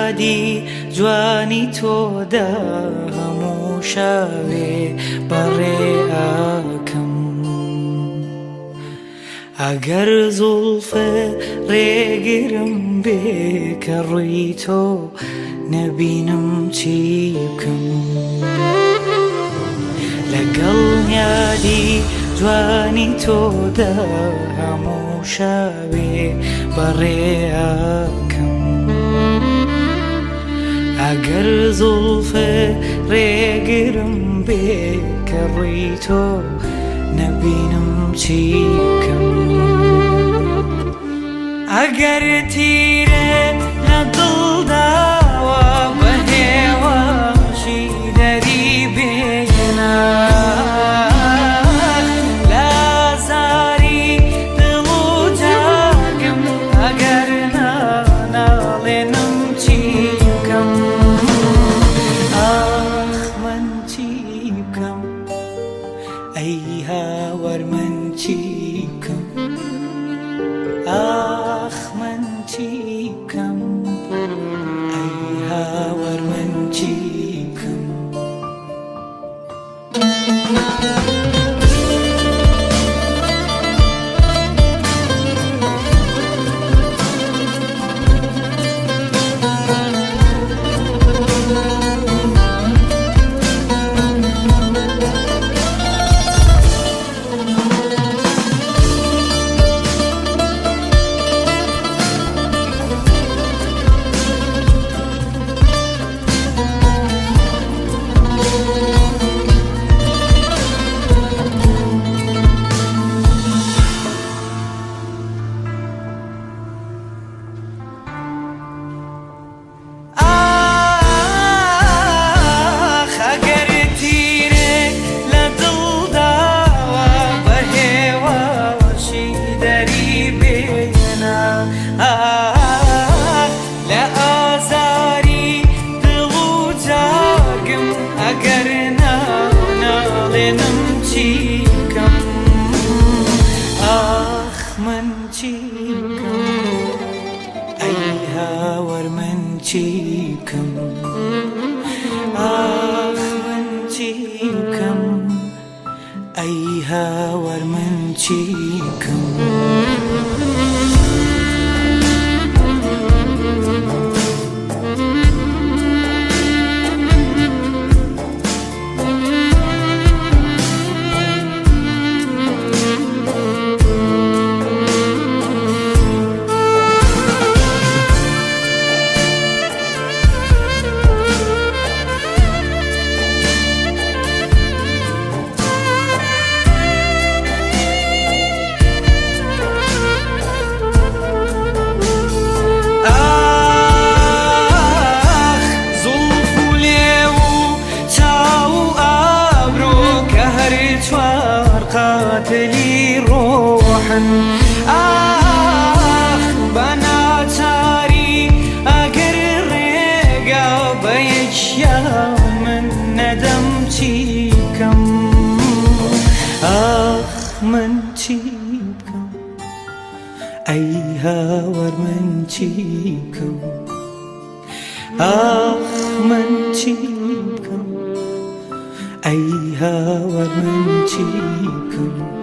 یادی جوانی تۆدا هەموو شەوێ بەڕێ ئەکەم. ئەگەر زوڵفە ڕێگرم بێ کە ڕووی تۆ نەبینم چی بکەم. لەگەڵ یادی جوانی تۆدا هەموو شەوێ بەڕێ ئەکەم. ئەگەر زوڵفە ڕێگرم بێ کە ڕووی تۆ نەبینم چی بکەم. ئەگەر تیرێ لە دڵداوە بە هێواشی دەری بێنە، لە ئازاری دڵ و جەرگم ئەگەر ناناڵێنم چی بکەم. ئاخ من چی بکەم، ئەی هاوار من چی بکەم. ئاخ من چی بکەم، ئەی هاوار من چی بکەم. ئاخ ئەگەر تیرێک لە دڵداوە بە هێواشی دەری بێنە، ئاخ لە ئازاری دڵ و جەرگم ئەگەر ناناڵێنم چی بکەم. ئاخ من چی بکەم، ئەی هاوار من چی بکەم. ئاخ من چی بکەم، ئەی هاوار من چی بکەم. ئاخ زوڵف و لێو و چاو و ئابرۆ کە هەر چوار قاتلی ڕۆحن. ئاخ بە ناچاری ئەگەر ڕێگا بە یەکیان من نەدەم چی بکەم. ئاخ من چی بکەم، ئەی هاوار من چی بکەم. ئاخ من چی بکەم، ئەی هاوار من چی بکەم.